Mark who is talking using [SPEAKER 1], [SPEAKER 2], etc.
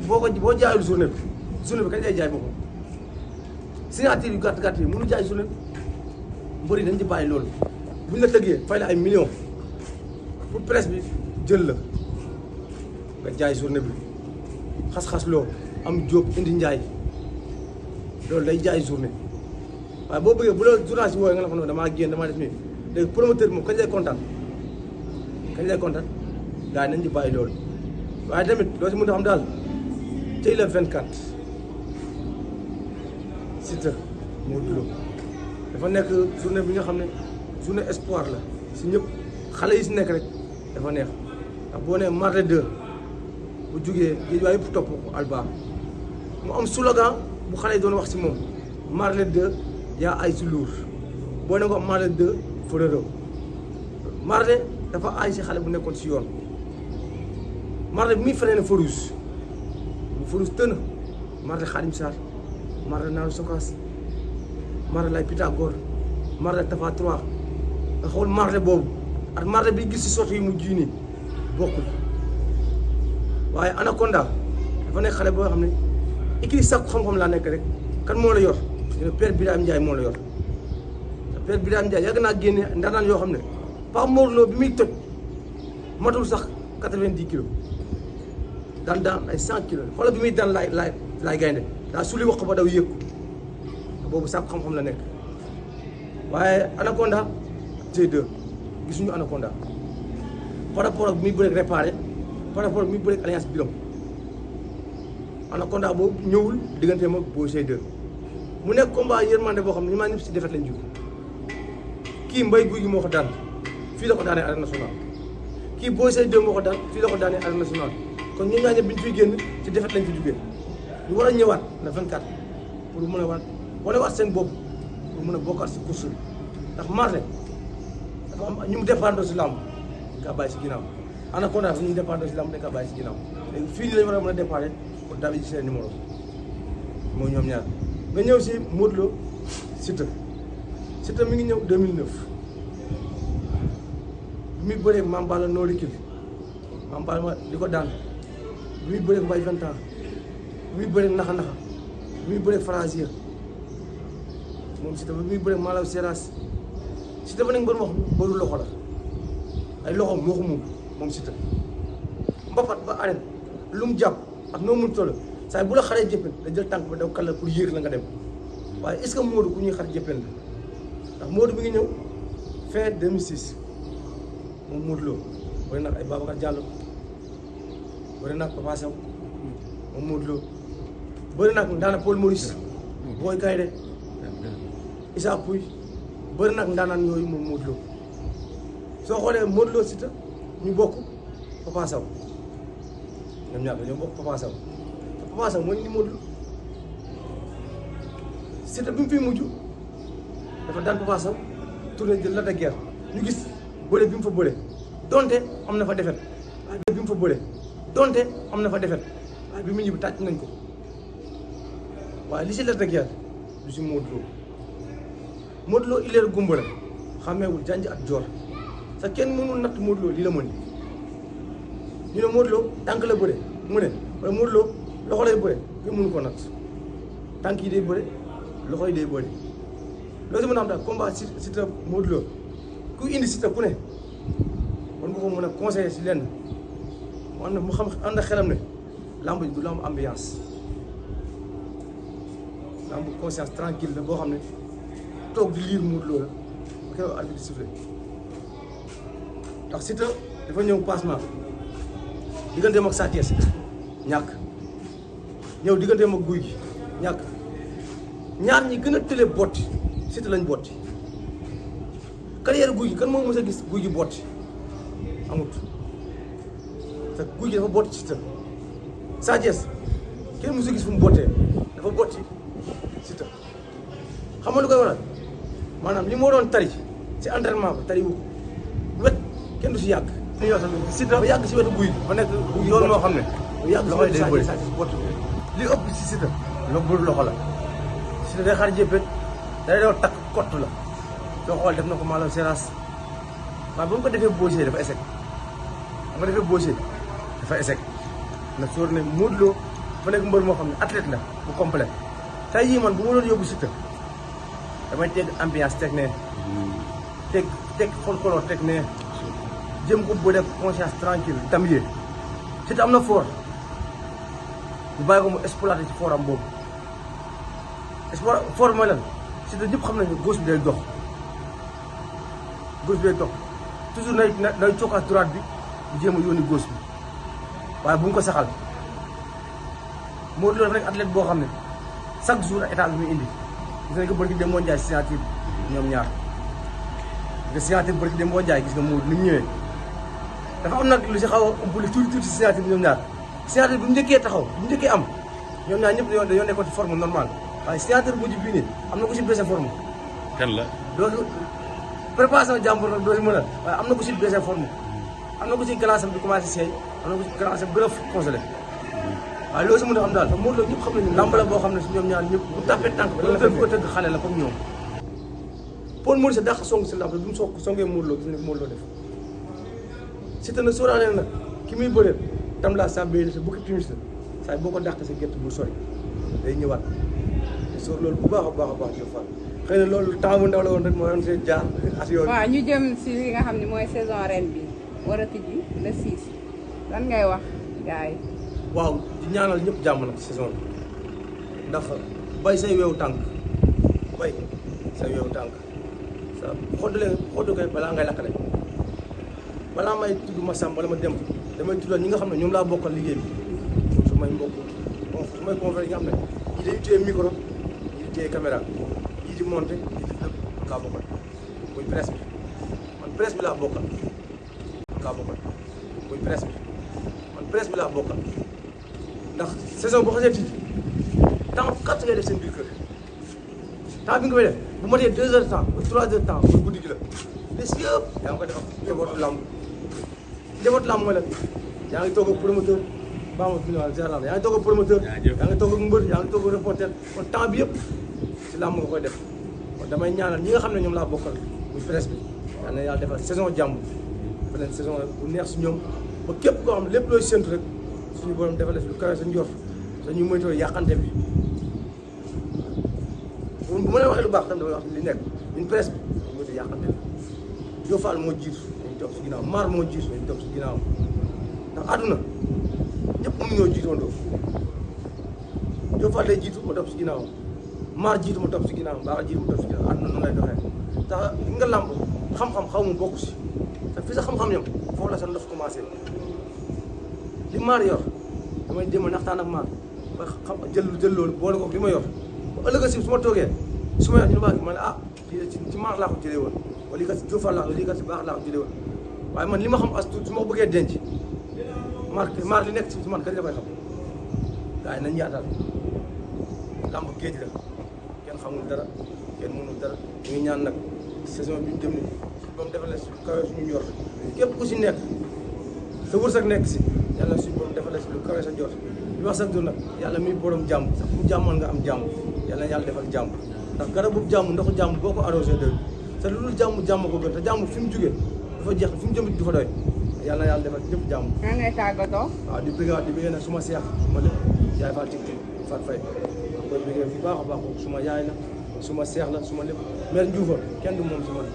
[SPEAKER 1] boo jaayul journée bi kañ lay jaay boppam signature yu gàtt yi mënu jaay journée bi mbër yi dañ ci bàyyi loolu buñ la tëggee fay la ay millions pour presse bi jël la nga jaay journée bi xas-xas loo am jóob indi njaay loolu day jaay journée waaye boo bëggee bu la journaliste wooyee nga la ko noonu damaa génn damaa def nii léegi promoteur bi moom kañ lay kontaan gars yi nañ ci bàyyi loolu waaye tamit loo si mën a xam daal tey la 24 Siteu Modou Lô dafa nekk journée bi nga xam ne journée espoir la si ñëpp xale yi si nekk rek dafa neex ndax boo nee mardi 2 bu jugee géej waaye yëpp topp ko Alba mu am slogan bu xale yi doon wax si moom mardi 2 yaa ay si luur boo ne ko mardi 2 Fodero mardi dafa ay si xale bu nekkoon si yoon mardi bi muy freiné Farouz bu Farouz tënn mardi Khadim Sarr mardi Naaru Sokas mardi lay Pythagore mardi Tafa 3 nga xool mardi boobu ak mardi bi gis si sotti yi mu ji nii bokkul waaye Anaconda dafa nekk xale boo xam ne écrit sakku xam-xam laa nekk rek kan moo la yor ñu ne Père Birame Ndiaye moo la yor Père Birame Ndiaye yàgg naa génne ndaanaan yoo xam ne Pape Mor Lo bi muy toj matul sax 90 kilos daan ay 100 kilos xoolal bi muy daan laay gaynde daa suli wax ba daw yëg ko boobu sakku xam-xam la nekk waaye Anaconda T2 gisuñu Anaconda par rapport ak bi muy bëreeg réparé par rapport ak bi muy bëreeg alliance biram Anaconda boobu ñëwul digganteem ak Boy Seye 2 mu nekk combat yërmande boo xam ne ñu maa ñëpp si defet lañ jóg kii Mbaye Gouy Gui moo ko daan fii la ko daanee arène nationale kii Boy Seye 2 moo ko daan fii la ko daanee arène nationale kon ñun ñaa ñëpp bi ñu fiy génn ci defet lañ fi jógee ñu war a ñëwaat le 24 pour mën a wane waat seen bopp pour mën a bokkaat si course bi ndax marché dafa am ñu mu dépendre si làmb dañ kaa bàyyi si ginnaaw Anaconda dafa ñu dépendre si làmb dañ kaa bàyyi si ginnaaw léegi fii nii lañ war a mën a dépendre pour daal di seen numéro mooy ñoom ñaar nga ñëw si Modou Lô Siteu mi ngi ñëw 2009 bi muy bëree Mame Balla no recul Mame Balla di ko daan bi muy bëree Mbaye 20 ans bi muy bëree naxa bi muy bëree Frasier moom Siteu bi muy bëree Malaw Seras Siteu ba nekk mbër moo xam bëru loxo la ay loxoom moo ko moom Siteu mbapat ba arène lu mu jàpp ak noo mun toll saa bu la xaree jëppeen da jël tànk ba daw kal la pour yéeg la nga dem waaye est-ce que Modou ku ñuy xar jëppeen la ndax Modou bi ngi ñëw fin 2006 moom Modou Lô bëri nag ay Babacar Diallo bëri nag Papa Sow moom Modou Lô bëri nag ndaana Paul Maurice Boy Kayde Issa Pouye bëri nag ndaanaan yooyu moom Modou Lô soo xoolee Modou Lô Siteu ñu bokk Papa Sow ñoom ñaar dañoo bokk Papa Sow te Papa Sow mooy ni Modou Lô Siteu bi mu fiy mujj dafa daan Papa Sow tourné de Lac de Guiers ñu gis bëre bi mu fa bëre donte am na fa defet waaye bi mu fa bëre donte am na fa defet waaye bi mu ñibbi tàcc nañ ko waaye li si Lac de Guiers du si Modou Lô Modou Lô ileer gumba la xàmmeewul janj ak joor sa kenn mënul natt Modou Lô lii la mën ñu ne Modou Lô tànk la bëre mu ne wala Modou Lô loxo lay bëre kenn mënu ko natt tànk yi day bëre loxo yi day bëre loolu si mën a am daal combat Siteu Modou Lô ku indi Siteu ku ne war nga ko mën a conseiller si lenn mu xam ànd ak xelam ne lamb ji du lamb ambiance lamb conscience tranquille la boo xam ne toog di liir Modou Lô la ba keroog arbitre di sifflé ndax Siteu dafa ñëw passement digganteem ak Sa Thiès ñàkk ñëw digganteem ak Gouye Gui ñàkk ñaar ñi gën a tële botti Siteu lañ botti carrière Gouye Gui kan moo mës a gis Gouye Gui botti amut te Gouye Gui dafa botti Siteu Sa Thiès kenn mës a gis fu mu bottee dafa botti Siteu xam nga lu koy waral maanaam li moo doon tari ci entraînement ba tari wu ko wet kenn du si yàgg. li yoo xam ne Siteu ba yàgg si wetu Gouye Gui ba nekk yoon moo xam ne. ba yàgg si wetu Sa Thiès botti li ëpp si Siteu loolu loxo la Siteu day xar jëppee day doon takk kott la soo xool def na ko Malaw Seras waaye ba mu ko defee Boy Seye dafa échec ba nga defee Boy Seye dafa échec na sóor ne Modou Lô dafa nekk mbër moo xam ne athlète la bu complet tey jii man bu ma doon yóbbu Siteu damay teg ambiance teg ne teg folklore teg ne jëm ko bu def conscience tranquille tamier Siteu am na fort ñu bàyyi ko mu exploité ci foram boobu fort mooy lan Siteu ñëpp xam nañu gauche bi day dox toujours nay cokkaas droite bi bu jéem a yónni gauche bi waaye bu mu ko saxal Modou Lo rek athlète boo xam ne chaque jour état bi muy indi gis nga bërki dem moo njaay signature ñoom ñaar nga signature bërki dem moo njaay gis nga Modou ni mu ñëwee dafa am nag lu si xaw a ëmpali tuuti si signature bi ñoom ñaar signature bu njëkkee taxaw bu njëkkee am ñoom ñaar ñëpp dañoo nekkoon ci forme normale waaye signature bu mujj bii nii am na ko si baissé forme
[SPEAKER 2] kan la
[SPEAKER 1] doo préparation jàmbur nag doo si mën a waaye am na ko si baissé forme am na ko si classe am bi commencé seey am na ko si classe am gën a congelé waaye loolu si mën a xam daal te Modou Lo ñëpp xam nañu lamb la boo xam ne si ñoom ñaar ñëpp bu tàppee tànk bi ko tëgg xale la comme ñoom Paul Maurice dàq song si lamb bi mu songee Modou Lo gis nga Modou Lo def Siteu na sóoraale nag ki muy bëree tam laa sa béy la sa bukki timis la saa boo ko dàq sa gerte bu sori day ñëwaat te sóor loolu bu baax a baax Diop Fall xëy na loolu temps bu ndaw la woon rek moo doon see jaar at yooyu.
[SPEAKER 3] waaw ñu jëm si li nga xam ne mooy saison ren bi war a tijji le 6 lan ngay wax gars yi.
[SPEAKER 1] waaw di ñaanal ñëpp jàmm nag saison bi ndax bay say weewu tànk bay say weewu tànk sa xoddu koy balaa ngay lakkale balaa may tudd ma sàmm wala ma dem damay tuddal ñi nga xam ne ñoom laa bokkal liggéey bi su may mbokk su may confrère yi nga xam ne ñii dañuy téye micro ñii di téye caméra ñii di monté ñii di lépp kaa bokkal muy presse bi man presse bi laa bokkal kaa bokkal muy presse bi man presse bi laa bokkal ndax saison boo xasee tijji temps 4 ngay def seen biir kër temps bi nga koy def bu matee 2 heures de temps ba 3 heures de temps ba guddi gi la des yëpp yaa ngi koy defal njabootu làmb njabootu làmb mooy la yaa ngi toog ak promoteur baa ma fi général yaa ngi toog ak promoteur yaa ngi toog ak mbër yaa ngi toog ak reporter kon temps bi yëpp si làmb nga koy def kon damay ñaanal ñi nga xam ne ñoom laa bokkal muy presse bi yal na yàlla defal saison jàmm beneen saison bu neex si ñoom ba képp koo xam ne lépp looy séntu rek suñu borom defal si lu kawe sa njort dañuy moytoo yàqante bi bu ma leen waxee lu baax tam damay wax li nekk ñun presse bi dañu moytoo yàqante bi Diop Fall moo jiitu dañu topp si ginnaaw Maar moo jiitu dañu topp si ginnaaw ndax àdduna ñëpp mënuñoo jiitoondoo Diop Fall day jiitu ma topp si ginnaaw Maar jiitu ma topp si ginnaaw Mbaaxa jiitu ma topp si ginnaaw àdduna noonu lay doxee tax nga làmb xam-xam xaw ma bokk si te fi sa xam-xam ñam foofu la sa ndox commencé li Maar yor damay jéem a naxtaan ak Maar ba xam jël loolu boole ko li ma yor ba ëllëg si su ma toogee su ma yor ñu baax ma ne ah lii ci Maar laa ko jëlee woon wala lii kat si Diop Fall laa lii kat si Baax laa ko jëlee woon waaye man li ma xam as tuut su ma ko bëggee denc Maar li nekk si man kat dafay xam gars yi nañ yaatal làmb géej la kenn xamul dara kenn mënul dara ñu ngi ñaan nag saison bi ñu jëm ni ba mu defal si kawe suñu yor képp ku si nekk sa wërsëg nekk si yàlla suñu borom defal si lu kawe sa jot li wax sax du nag yàlla muy borom jàmm sax bu jàmmal nga am jàmm yàlla yàlla defal jàmm ndax garabu jàmm ndoxu jàmm boo ko arrosé doy te lu dul jàmm ko gën te jàmm fi mu jógee dafa jeex fi mu jëm du fa doy yàlla yàlla defal ñëpp jàmm.
[SPEAKER 3] nan ngay tàggatoo.
[SPEAKER 1] waaw di bëgg nag suma seex ma lépp yaay Fall Tic-Tic Fat Faye koy bëggee bu baax a baax suma yaay la suma seex la suma lépp mère Ndioufar kenn du moom si man